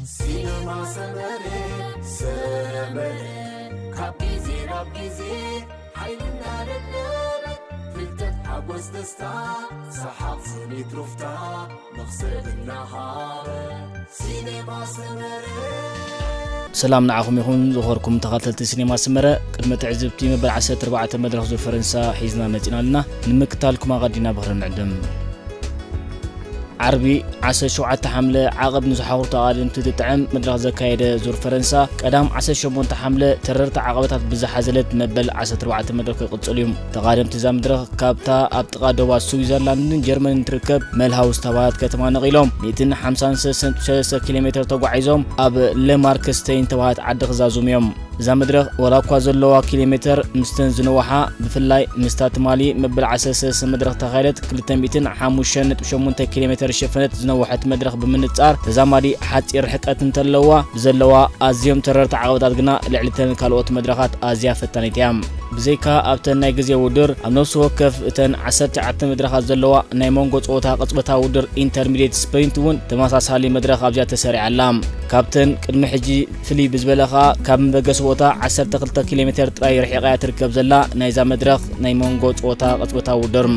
ሲነማ ሰመረ፣ ሰመረ፣ ካብ ግዜ ናብ ግዜ ሓይልና ለበለበ፣ ፍልጠት፣ ሓጎስ፣ ደስታ፣ ሰሓቕ፣ ስኒት፣ ሩፍታ፣ መኽሰብ እናሃበ። ሲነማ ሰመረ። ሰላም ንዓኹም ይኹን፣ ዝኸርኩም ተኸታተልቲ ሲኔማ ሰመረ። ቅድሚ ትዕዝብቲ መበል ዓሰርተ ኣርባዕተ መድረኽ ዙር ፈረንሳ ሒዝና መጺና ኣለና። ንምክታልኩም ኣቐዲና ብኽሪ ንዕድም። ዓርቢ ዓሰርተ ሸውዓተ ሓምለ ዓቐብ ንዝሓኽሩ ተቓደምቲ ዝጥዕም መድረኽ ዘካየደ ዙር ፈረንሳ፣ ቀዳም ዓሰርተ ሸሞንተ ሓምለ ተረርቲ ዓቐበታት ብዝሓዘለት መበል ዓሰርተ ኣርባዕተ መድረኽ ክቕጽል እዩ። ተቓደምቲ እዛ መድረኽ ካብታ ኣብ ጥቓ ዶባት ስዊዘርላንድን ጀርመንን ትርከብ መልሃውስ ዝተባህለት ከተማ ነቒሎም፣ ሚእትን ሓምሳን ሰለስተን ነጥቢ ሰለስተ ኪሎ ሜተር ተጓዒዞም ኣብ ለማርክስቴይን ዝተባህለት ዓዲ ክዛዝሙ እዮም። እዛ መድረኽ ዋላ እኳ ዘለዋ ኪሎ ሜተር ምስተን ዝነውሓ፣ ብፍላይ ምስታ ትማሊ መበል ዓሰርተ ሰለስተ መድረኽ ተኻየደት ክልተ ሚእትን ሓሙሽተን ነጥቢ ሸሞንተ ኪሎ ሜተር ዝሸፈነት ዝነውሐት መድረኽ ብምንጻር፣ ተዛማዲ ሓጺር ርሕቀት እንተለዋ፣ ብዘለዋ ኣዝዮም ተረርቲ ዓቐበታት ግና ልዕሊ እተን ካልኦት መድረኻት ኣዝያ ፈታኒት እያ። ብዘይካ ኣብተን ናይ ግዜ ውድድር፣ ኣብ ነፍሲ ወከፍ እተን ዓሰርተ ትሽዓተ መድረኻት ዘለዋ ናይ መንጎ ጸወታ ቅጽበታዊ ውድድር ኢንተርሚዲየት ስፕሪንት እውን ተመሳሳሊ መድረኽ ኣብዚኣ ተሰሪዓ ኣላ። ካብተን ቅድሚ ሕጂ ፍልይ ብዝበለ ኸኣ ካብ መበገሲ ቦታ ዓሰርተ ክልተ ኪሎ ሜተር ጥራይ ርሒቓ እያ ትርከብ ዘላ ናይዛ መድረኽ ናይ መንጎ ጸወታ ቅጽበታዊ ውድድር።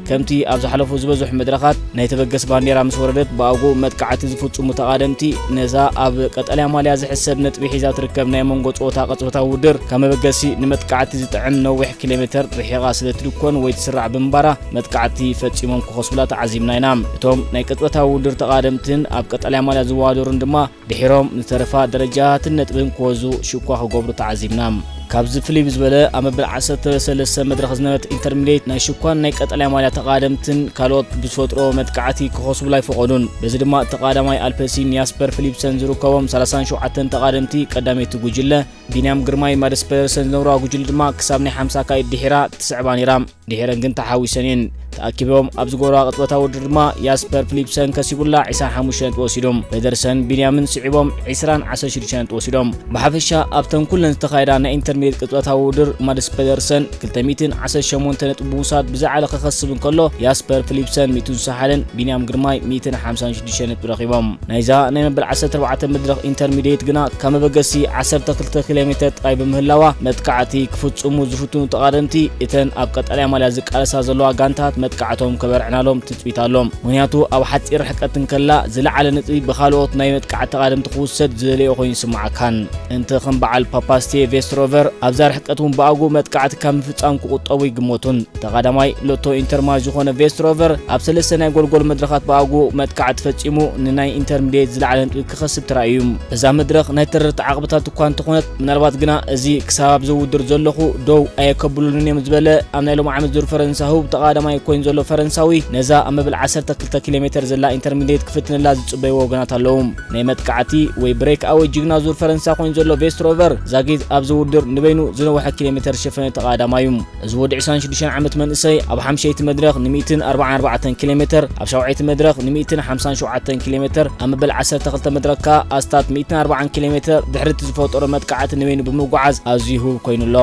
ከምቲ ኣብ ዝሓለፉ ዝበዝሑ መድረኻት ናይ ተበገስ ባንዴራ ምስ ወረደት ብኣግኡ መጥቃዕቲ ዝፍጽሙ ተቓደምቲ ነዛ ኣብ ቀጠልያ ማልያ ዝሕሰብ ነጥቢ ሒዛ ትርከብ ናይ መንጎ ጸወታ ቅጽበታዊ ውድድር ካብ መበገሲ ንመጥቃዕቲ ዝጥዕም ነዊሕ ኪሎ ሜተር ርሒቓ ስለ ትድኮን ወይ ትስራዕ ብምንባራ መጥቃዕቲ ፈጺሞም ክኸስቡላ ተዓዚብና ኢና። እቶም ናይ ቅጽበታዊ ውድድር ተቓደምትን ኣብ ቀጠልያ ማልያ ዝወዳደሩን ድማ ድሒሮም ዝተረፋ ደረጃታትን ነጥብን ክወዙ ሽኳ ክገብሩ ተዓዚብና። ካብዚ ፍልይ ብዝበለ ኣብ መበል ዓሰርተ ሰለስተ መድረኽ ዝነበረት ኢንተርሚዲየት ናይ ሽኳን ናይ ቀጠልያ ማልያ ተቓደምትን ካልኦት ብዝፈጥሮ መጥቃዕቲ ክኸስቡላ ኣይፈቐዱን። በዚ ድማ እቲ ቀዳማይ ኣልፐሲን ያስፐር ፊሊፕሰን ዝርከቦም ሰላሳን ሸውዓተን ተቓደምቲ ቀዳመይቲ ጉጅለ፣ ቢንያም ግርማይ ማደስ ፔደርሰን ዝነብራ ጉጅለ ድማ ክሳብ ናይ ሓምሳ ካይድ ድሒራ ትስዕባ ነይራ። ድሒረን ግን ተሓዊሰን እየን። ተኣኪቦም ኣብ ዝገብርዋ ቅጽበታዊ ውድድር ድማ ያስፐር ፊሊፕሰን ከሲቡላ ዒስራን ሓሙሽተ ነጥቢ ወሲዶም። ፔደርሰን ቢንያምን ስዒቦም ዒስራን ዓሰርተ ሽዱሽተ ነጥቢ ወሲዶም። ብሓፈሻ ኣብተን ኩለን ዝተኻየዳ ናይ ኢንተርሚዲየት ቅጽበታዊ ውድድር ማድስ ፔደርሰን ክልተ ሚእትን ዓሰርተ ሸሞንተ ነጥቢ ብምውሳድ ብዝለዓለ ክኸስብ እንከሎ፣ ያስፐር ፊሊፕሰን ሚእትን ዝሰሓለን ቢንያም ግርማይ ሚእትን ሓምሳን ሽዱሽተ ነጥቢ ረኺቦም። ናይዛ ናይ መበል ዓሰርተ ኣርባዕተ መድረኽ ኢንተርሚዲየት ግና ካብ መበገሲ ዓሰርተ ክልተ ኪሎ ሜተር ጥራይ ብምህላዋ፣ መጥቃዕቲ ክፍጽሙ ዝፍትኑ ተቓደምቲ እተን ኣብ ቀጠልያ ማልያ ዝቃለሳ ዘለዋ ጋንታት መጥቃዕቶም ከበርዕናሎም ትጽቢት ኣሎ። ምኽንያቱ ኣብ ሓጺር ርሕቀት እንከላ ዝለዓለ ነጥቢ ብኻልኦት ናይ መጥቃዕቲ ተቓደምቲ ክውሰድ ዝደለዮ ኮይኑ ይስምዓካን። እንተ ከም በዓል ፓፓስቴ ቬስትሮቨር ኣብዛ ርሕቀት እውን ብኣግኡ መጥቃዕቲ ካብ ምፍጻም ክቑጠቡ ይግመቱን። ተቓዳማይ ሎቶ ኢንተርማሽ ዝኾነ ቬስትሮቨር ኣብ ሰለስተ ናይ ጎልጎል መድረኻት ብኣግኡ መጥቃዕቲ ፈጺሙ ንናይ ኢንተርሚዲየት ዝለዓለ ነጥቢ ክኸስብ ተራእዩ። እዛ መድረኽ ናይ ተረርቲ ዓቕብታት እኳ እንተኾነት፣ ምናልባት ግና እዚ ክሳብ ኣብዚ ውድድር ዘለኹ ደው ኣየከብሉንን እዮም ዝበለ ኣብ ናይ ሎሚ ዓመት ዙር ፈረንሳ ህቡብ ተቓዳማይ ኮይኑ ዘሎ ፈረንሳዊ፣ ነዛ ኣብ መበል ዓሰርተ ክልተ ኪሎ ሜተር ዘላ ኢንተርሚዲየት ክፍትነላ ዝጽበይዎ ወገናት ኣለዉ። ናይ መጥቃዕቲ ወይ ብሬክ ኣወይ ጅግና ዙር ፈረንሳ ኮይኑ ዘሎ ቬስትሮቨር ዛጊት ኣብዚ ውድድር ንበይኑ ዝነውሐ ኪሎ ሜተር ዝሸፈነ ተቓዳማይ እዩ። እዚ ወዲ ዕስራን ሽዱሽተን ዓመት መንእሰይ ኣብ ሓምሸይቲ መድረኽ ን ሚእትን ኣርባዓን ኣርባዕተን ኪሎ ሜተር፣ ኣብ ሻውዓይቲ መድረኽ ን ሚእትን ሓምሳን ሸውዓተን ኪሎ ሜተር፣ ኣብ መበል ዓሰርተ ክልተ መድረኽ ከኣ ኣስታት ሚእትን ኣርባዓን ኪሎ ሜተር ድሕሪ እቲ ዝፈጠሮ መጥቃዕቲ ንበይኑ ብምጉዓዝ ኣዝዩ ህቡብ ኮይኑ ኣሎ።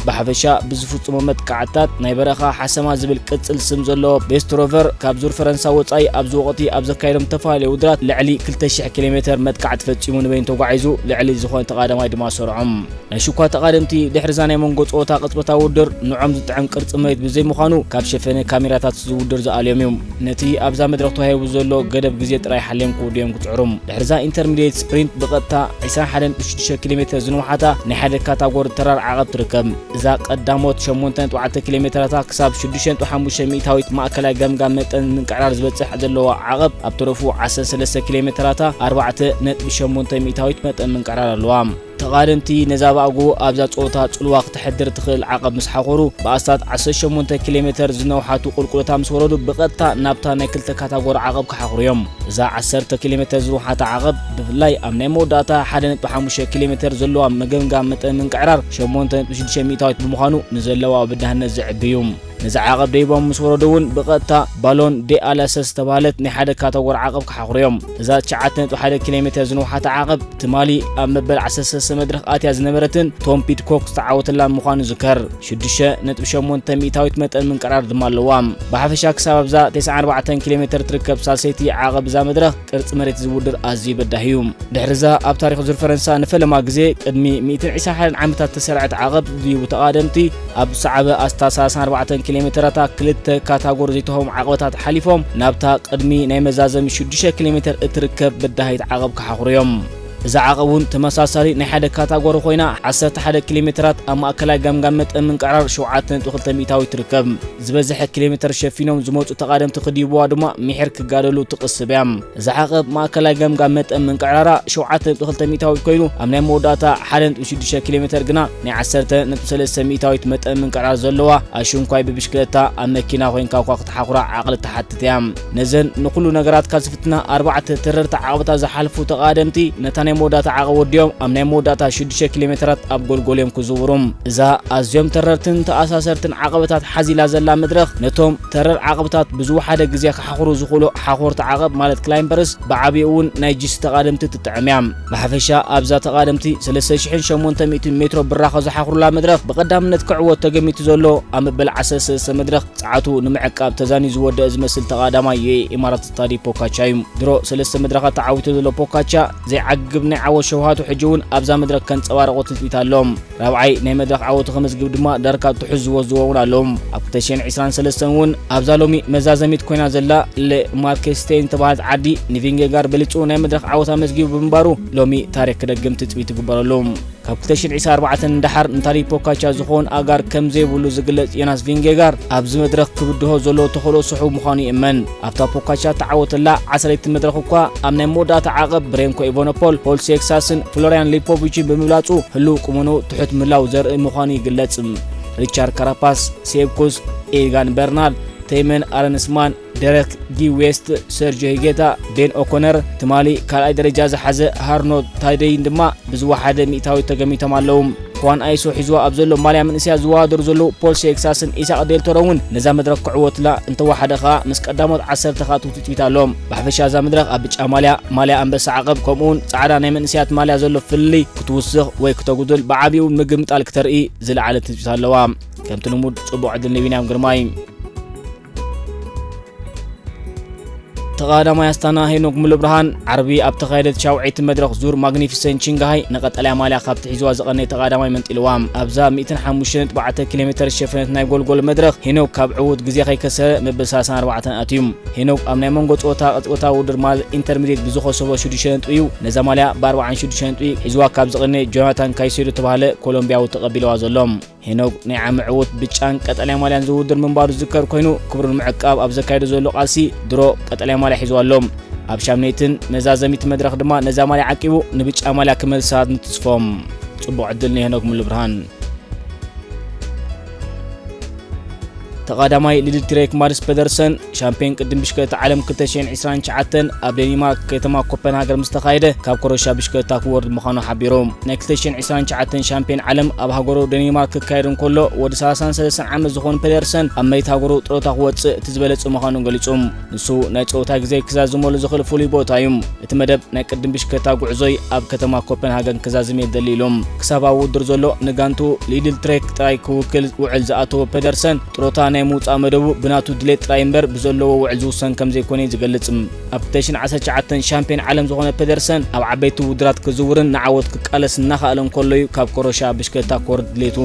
ብሓፈሻ ብዝፍጽሞ መጥቃዕትታት ናይ በረኻ ሓሰማ ዝብል ቅጽል ስም ዘለዎ ቬስትሮቨር ካብ ዙር ፈረንሳ ወጻኢ ኣብዚ ወቕቲ ኣብ ዘካየዶም ዝተፈላለዩ ውድድራት ልዕሊ ክልተ ሽሕ ኪሎ ሜተር መጥቃዕቲ ፈጺሙ ንበይኑ ተጓዒዙ ልዕሊ ዝኾነ ተቓዳማይ ድማ ሰርዖም። ናይ ሽኳ ተቓደምቲ ድሕሪ እዛ ናይ መንጎ ጸወታ ቅጽበታዊ ውድድር ንዖም ዝጥዕም ቅርጺ መሬት ብዘይምዃኑ ካብ ሸፈነ ካሜራታት እዚ ውድድር ዝኣልዮም እዮም። ነቲ ኣብዛ መድረኽ ተዋሂቡ ዘሎ ገደብ ግዜ ጥራይ ሓልዮም ክውድዮም ክጽዕሩ። ድሕሪ እዛ ኢንተርሚዲየት ስፕሪንት ብቐጥታ ዕስራን ሓደን ነጥቢ ሽዱሽተ ኪሎ ሜተር ዝነውሓታ ናይ ሓደ ካታጎሪ ተራር ዓቐብ ትርከብ። እዛ ቀዳሞት ሸሞንተ ነጥቢ ኣርባዕተ ኪሎ ሜተራታ ክሳብ ሽዱሽተ ነጥቢ ሓሙሽተ ሚእታዊት ማእከላይ ገምጋም መጠን ምንቅዕራር ዝበጽሕ ዘለዋ ዓቐብ ኣብ ተረፉ ዓሰርተ ሰለስተ ኪሎ ሜተራታ ኣርባዕተ ነጥቢ ሸሞንተ ሚእታዊት መጠን ምንቅዕራር ኣለዋ። ተቓደምቲ ነዛ ብኣግኡ ኣብዛ ጸወታ ጽልዋ ክተሕድር ትኽእል ዓቐብ ምስ ሓኾሩ፣ ብኣስታት ዓሰርተ ሸሞንተ ኪሎ ሜተር ዝነውሓቱ ቁልቁለታ ምስ ወረዱ፣ ብቐጥታ ናብታ ናይ ክልተ ካታጎሪ ዓቐብ ክሓኽሩ እዮም። እዛ ዓሰርተ ኪሎ ሜተር ዝነውሓታ ዓቐብ፣ ብፍላይ ኣብ ናይ መወዳእታ ሓደ ነጥቢ ሓሙሽተ ኪሎ ሜተር ዘለዋ መገምጋም መጠን ምንቅዕራር ሸሞንተ ነጥቢ ሽዱሽተ ሚእታዊት ብምዃኑ፣ ንዘለዋ በዳህነት ዘዕቢ እዩ። ነዚ ዓቐብ ደይቦም ምስ ወረዱ እውን ብቐጥታ ባሎን ዴ ኣላሰስ ዝተባህለት ናይ ሓደ ካተጎሪ ዓቐብ ክሓኽሩ እዮም። እዛ ትሽዓተ ነጥቢ ሓደ ኪሎ ሜትር ዝነውሓት ዓቐብ ትማሊ ኣብ መበል ዓሰርተ ሰለስተ መድረኽ ኣትያ ዝነበረትን ቶም ፒድኮክ ዝተዓወተላ ምዃኑ ዝከር። ሽዱሽተ ነጥቢ ሸሞንተ ሚእታዊት መጠን ምንቅራር ድማ ኣለዋ። ብሓፈሻ ክሳብ ኣብዛ ተስዓን ኣርባዕተን ኪሎ ሜትር ትርከብ ሳልሰይቲ ዓቐብ እዛ መድረኽ ቅርጺ መሬት እዚ ውድድር ኣዝዩ በዳሂ እዩ። ድሕሪ እዛ ኣብ ታሪኽ ዙር ፈረንሳ ንፈለማ ግዜ ቅድሚ ሚእትን ዕስራን ሓደን ዓመታት ተሰርዐት ዓቐብ ዝድይቡ ተቓደምቲ ኣብ ዝሰዓበ ኣስታት ሰላሳን ኣርባዕተን ኪሎ ሜትራታ ክልተ ካታጎሪ ዘይተዋህቦም ዓቐበታት ሓሊፎም ናብታ ቅድሚ ናይ መዛዘሚ ሽዱሽተ ኪሎ ሜትር እትርከብ በዳሂት ዓቐብ ክሓኽሩ እዮም። እዛ ዓቐብ እውን ተመሳሳሊ ናይ ሓደ ካታጎሪ ኮይና ዓሰርተ ሓደ ኪሎ ሜትራት ኣብ ማእከላይ ገምጋም መጠን ምንቅዕራር ሸውዓተ ነጥቢ ክልተ ሚእታዊት ትርከብ። ዝበዝሐ ኪሎ ሜትር ሸፊኖም ዝመጹ ተቓደምቲ ክድይብዋ ድማ ምሒር ክጋደሉ ትቕስብ እያ። እዛ ዓቐብ ማእከላይ ገምጋም መጠን ምንቅዕራራ ሸውዓተ ነጥቢ ክልተ ሚእታዊት ኮይኑ ኣብ ናይ መወዳእታ ሓደ ነጥቢ ሽዱሽተ ኪሎ ሜትር ግና ናይ ዓሰርተ ነጥቢ ሰለስተ ሚእታዊት መጠን ምንቅዕራር ዘለዋ ኣሽንኳይ ብብሽክለታ ኣብ መኪና ኮይንካ እኳ ክትሓኹራ ዓቕሊ ትሓትት እያ። ነዘን ንኹሉ ነገራትካ ዝፍትና ኣርባዕተ ተረርቲ ዓቐብታት ዝሓልፉ ተቓደምቲ ነታ ናይ መወዳእታ ዓቐብ ወዲኦም ኣብ ናይ መወዳእታ ሽዱሽተ ኪሎ ሜትራት ኣብ ጎልጎል እዮም ክዝውሩ። እዛ ኣዝዮም ተረርትን ተኣሳሰርትን ዓቐብታት ሓዚላ ዘላ መድረኽ ነቶም ተረር ዓቐብታት ብዝወሓደ ግዜ ክሓኹሩ ዝኽእሉ ሓኾርቲ ዓቐብ ማለት ክላይምበርስ ብዓብዩ እውን ናይ ጂሲ ተቓደምቲ ትጥዕም እያ። ብሓፈሻ ኣብዛ ተቓደምቲ ሰለስተ ሽሕን ሸሞንተ ሚእትን ሜትሮ ብራኸ ዝሓኽሩላ መድረኽ ብቐዳምነት ክዕወት ተገሚቱ ዘሎ ኣብ መበል ዓሰርተ ሰለስተ መድረኽ ጸዓቱ ንምዕቃብ ተዛንዩ ዝወደአ ዝመስል ተቓዳማይ የኢማራት ስታዲ ፖካቻ እዩ። ድሮ ሰለስተ መድረኻት ተዓዊቱ ዘሎ ፖካቻ ዘይዓግብ ናይ ዓወት ሸውሃቱ ሕጂ እውን ኣብዛ መድረኽ ከንጸባርቖ ትጽቢት ኣሎ። ራብዓይ ናይ መድረኽ ዓወቱ ከመዝግብ ድማ ዳርካ ትሑዝ ዝወዝዎ እውን ኣለዉ። ኣብ ክልተ ሽሕን ዕስራን ሰለስተን እውን ኣብዛ ሎሚ መዛዘሚት ኮይና ዘላ ለ ማርኬስቴን ዝተባህለት ዓዲ ንቪንጌጋር በሊጹ ናይ መድረኽ ዓወት ኣመዝጊቡ ብምንባሩ ሎሚ ታሪክ ክደግም ትጽቢት ይግበረሉ። ካብ ክልተ ሽሕን ዕስራን ኣርባዕተን ንደሓር ንታዲ ፖካቻ ዝኸውን ኣጋር ከም ዘይብሉ ዝግለጽ ዮናስ ቪንጌጋር ኣብዚ መድረኽ ክብድሆ ዘለዎ ተኽእሎ ስሑው ምዃኑ ይእመን። ኣብታ ፖካቻ እተዓወተላ ዓሰርተይቲ መድረኽ እኳ ኣብ ናይ መወዳእታ ዓቐብ ብሬንኮ ኢቮኖፖል፣ ፖል ሴክሳስን ፍሎርያን ሊፖቪችን ብምብላጹ ህሉው ቁመንኡ ትሑት ምህላው ዘርኢ ምዃኑ ይግለጽ። ሪቻርድ ካራፓስ፣ ሴፕ ኩስ፣ ኤጋን በርናል፣ ተይመን ኣረንስማን፣ ደረክ ዲ ዌስት፣ ሰርጂዮ ሂጌታ፣ ቤን ኦኮነር፣ ትማሊ ካልኣይ ደረጃ ዝሓዘ ሃርኖ ታይደይን ድማ ብዝወሓደ ሚእታዊት ተገሚቶም ኣለዉ። ክዋን ኣይሶ ሒዝዋ ኣብ ዘሎ ማልያ መንእሰያት ዝወዳደሩ ዘለዉ ፖል ሴክሳስን ኢሳቅ ዴልቶሮ እውን ነዛ መድረኽ ክዕወትላ እንተወሓደ ከኣ ምስ ቀዳሞት ዓሰርተ ከኣትዉ ትጽቢት ኣሎ። ብሓፈሻ እዛ መድረኽ ኣብ ብጫ ማልያ፣ ማልያ ኣንበሳ ዓቐብ ከምኡውን ጻዕዳ ናይ መንእሰያት ማልያ ዘሎ ፍልልይ ክትውስኽ ወይ ክተጉድል ብዓቢኡ ምግምጣል ክተርኢ ዝለዓለ ትጽቢት ኣለዋ። ከምቲ ልሙድ ጽቡቕ ዕድል ንቢንያም ግርማይ። ተቐዳማይ ኣስታና ሄኖክ ሙሉብርሃን ዓርቢ ኣብ ተኻየደት ሻውዐይቲ መድረኽ ዙር ማግኒፊሰንት ሺንግሃይ ንቐጠልያ ማልያ ካብቲ ሒዝዋ ዝቐነየ ተቐዳማይ መንጢልዋ። ኣብዛ ሚእትን ሓሙሽተን ነጥቢ ኣርባዕተ ኪሎ ሜትር ዝሸፈነት ናይ ጎልጎል መድረኽ ሄኖክ ካብ ዕዉት ግዜ ከይከሰረ መበል ሰላሳን ኣርባዕተን ኣትዩ። ሄኖክ ኣብ ናይ መንጎ ጸወታ ቀጽወታ ውድድር ማለት ኢንተርሚዲየት ብዝኸሰቦ ሽዱሽተ ነጥቢ እዩ ነዛ ማልያ ብኣርባዓን ሽዱሽተ ነጥቢ ሒዝዋ ካብ ዝቐነየ ጆናታን ካይሴዶ ዝተባህለ ኮሎምቢያዊ ተቐቢልዋ ዘሎ። ሄኖክ ናይ ዓሚ ዕዉት ብጫን ቀጠልያ ማልያን ዝውድር ምንባሩ ዝዝከር ኮይኑ፣ ክብሩ ንምዕቃብ ኣብ ዘካየዶ ዘሎ ቃልሲ ድሮ ቀጠልያ ማልያ ሒዙ ኣሎ። ኣብ ሻምነይትን መዛዘሚት መድረኽ ድማ ነዛ ማልያ ዓቂቡ ንብጫ ማልያ ክመልሳ ንትስፎም። ጽቡቕ ዕድል ንሄኖክ ሙሉብርሃን። ተቐዳማይ ሊድል ትሬክ ማድስ ፔደርሰን ሻምፒዮን ቅድም ብሽክለታ ዓለም ክልተ ሽሕን ዕስራን ትሽዓተን ኣብ ዴኒማርክ ከተማ ኮፐንሃገን ምስ ተኻየደ ካብ ኮረሻ ብሽክለታ ክወርድ ምዃኑ ሓቢሩ። ናይ ክልተ ሽሕን ዕስራን ትሽዓተን ሻምፒዮን ዓለም ኣብ ሃገሩ ዴኒማርክ ክካየድ እንከሎ ወዲ ሰላሳን ሰለስተን ዓመት ዝኾኑ ፔደርሰን ኣብ መሬት ሃገሩ ጥሮታ ክወጽእ እቲ ዝበለጸ ምዃኑ ገሊጹ። ንሱ ናይ ጸወታ ግዜ ክዛዝመሉ ዝኽእል ፍሉይ ቦታ እዩ። እቲ መደብ ናይ ቅድም ብሽክለታ ጉዕዞይ ኣብ ከተማ ኮፐንሃገን ክዛዝም እየ ዝደሊ ኢሉ። ክሳብ ኣብ ውድድር ዘሎ ንጋንቱ ሊድል ትሬክ ጥራይ ክውክል ውዕል ዝኣተወ ፔደርሰን ጥሮታ ናይ ምውጻእ መደቡ ብናቱ ድሌት ጥራይ እምበር ብዘለዎ ውዕል ዝውሰን ከም ዘይኮነ እዩ ዝገልጽ። ኣብ ክልተ ሽሕን ዓሰርተ ትሽዓተን ሻምፒዮን ዓለም ዝኾነ ፔደርሰን ኣብ ዓበይቲ ውድድራት ክዝውርን ንዓወት ክቃለስ እናኸኣለ እንከሎ እዩ ካብ ኮረሻ ብሽክለታ ክወርድ ድሌቱ።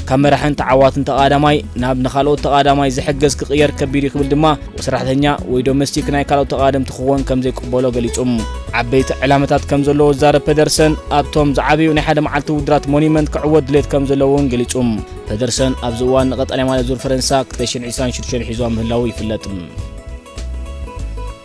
ካብ መራሕን ተዓዋትን ተቓዳማይ ናብ ንኻልኦት ተቓዳማይ ዝሕገዝ ክቕየር ከቢድ እዩ ክብል ድማ ሰራሕተኛ ወይ ዶሜስቲክ ናይ ካልኦት ተቓደምቲ ክኾን ከም ዘይቅበሎ ገሊጹ። ዓበይቲ ዕላማታት ከም ዘለዎ ዝዛረብ ፔደርሰን ኣብቶም ዝዓበዩ ናይ ሓደ መዓልቲ ውድድራት ሞኒመንት ክዕወት ድሌት ከም ዘለዎ እውን ገሊጹ። ፔደርሰን ኣብዚ እዋን ንቐጠልያ ማልያ ዙር ፈረንሳ ክልተ ሽሕን ዕስራን ሽዱሽተን ሒዝዋ ምህላዉ ይፍለጥ።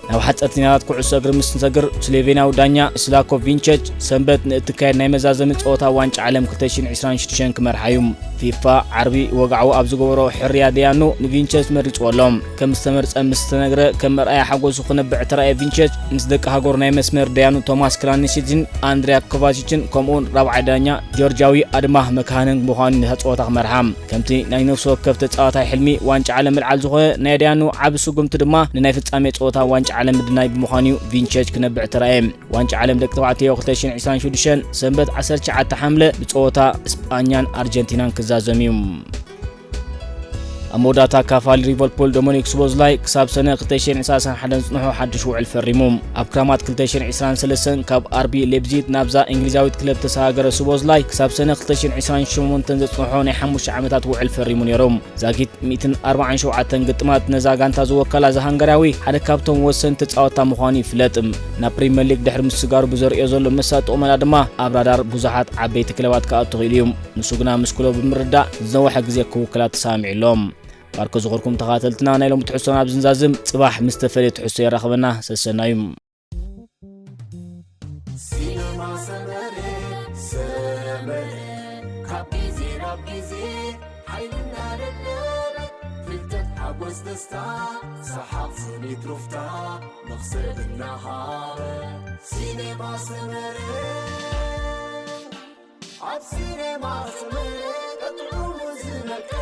ናብ ሓጸርቲ ዜናታት ኩዕሶ እግሪ ምስ ንሰግር፣ ስሎቬንያዊ ዳኛ ስላኮ ቪንቸች ሰንበት ንእትካየድ ናይ መዛዘሚ ጸወታ ዋንጫ ዓለም ክልተ ሽሕን ዕስራን ሽዱሽተን ክመርሓ እዩ። ፊፋ ዓርቢ ወግዓዊ ኣብ ዝገበሮ ሕርያ ደያኑ ንቪንቸስ መሪጽዎ ኣሎ። ከም ዝተመርጸ ምስ ተነግረ፣ ከም መርኣያ ሓጎሱ ክነብዕ ተራእየ ቪንቸስ ምስ ደቂ ሃገሩ ናይ መስመር ደያኑ ቶማስ ክራኒሲችን ኣንድሪያ ኮቫሲችን ከምኡውን ራብዓይ ዳኛ ጆርጃዊ ኣድማ መካሃነን ብምዃኑ ነታ ጸወታ ክመርሓ። ከምቲ ናይ ነፍሲ ወከፍ ተጻዋታይ ሕልሚ ዋንጫ ዓለም ምልዓል ዝኾነ፣ ናይ ደያኑ ዓቢ ስጉምቲ ድማ ንናይ ፍጻሜ ጸወታ ዋንጫ ዓለም ምድናይ ብምዃኑ እዩ ቪንቸስ ክነብዕ ተራእየ። ዋንጫ ዓለም ደቂ ተባዕትዮ ክልተ ሽሕን ዕስራን ሽዱሽተን ሰንበት ዓሰርተ ትሽዓተ ሓምለ ብጸወታ ስጳኛን ኣርጀንቲናን ክዛዘም እዩ። ኣብ መወዳእታ ካፋል ሊቨርፑል ዶሚኒክ ስቦዝላይ ክሳብ ሰነ ክልተ ሽሕን ዕስራን ሓደን ዝጽንሖ ሓድሽ ውዕል ፈሪሙ። ኣብ ክራማት ክልተ ሽሕን ዕስራን ሰለስተን ካብ ኣርቢ ሌፕዚግ ናብዛ እንግሊዛዊት ክለብ ተሰጋገረ ስቦዝላይ ክሳብ ሰነ ክልተ ሽሕን ዕስራን ሸሞንተን ዘጽንሖ ናይ ሓሙሽተ ዓመታት ውዕል ፈሪሙ ነይሩ። ዛጊት ሚእትን ኣርባዓን ሸውዓተን ግጥማት ነዛ ጋንታ ዝወከላ እዚ ሃንጋርያዊ ሓደ ካብቶም ወሰንቲ ተጻወትታ ምዃኑ ይፍለጥ። ናብ ፕሪምየር ሊግ ድሕሪ ምስጋሩ ብዘርእዮ ዘሎ መሳጢ ቁመና ድማ ኣብ ራዳር ብዙሓት ዓበይቲ ክለባት ክኣቱ ክኢሉ እዩ። ንሱ ግና ምስ ክለቡ ብምርዳእ ዝነውሐ ግዜ ክውክላ ተሰማሚዑ ኣሎ። ባርኮ ዝኸርኩም ተኸታተልትና፣ ናይ ሎሚ ትሕዝቶና ኣብዚ ንዛዝም። ጽባሕ ምስ ተፈልየ ትሕዝቶ የራኽበና። ሰሰናዩ። ሲነማ ሰመረ፣ ሰመረ፣ ካብ ግዜ ናብ ግዜ ሓይልና ለለበ፣ ፍልጠት፣ ሓጎስ፣ ደስታ፣ ሰሓቕ፣ ስኒት፣ ሩፍታ፣ መኽሰብ እናሃበ። ሲነማ ሰመረ፣ ኣብ ሲነማ ሰመረ፣ ቀጥዑ ዝነቀ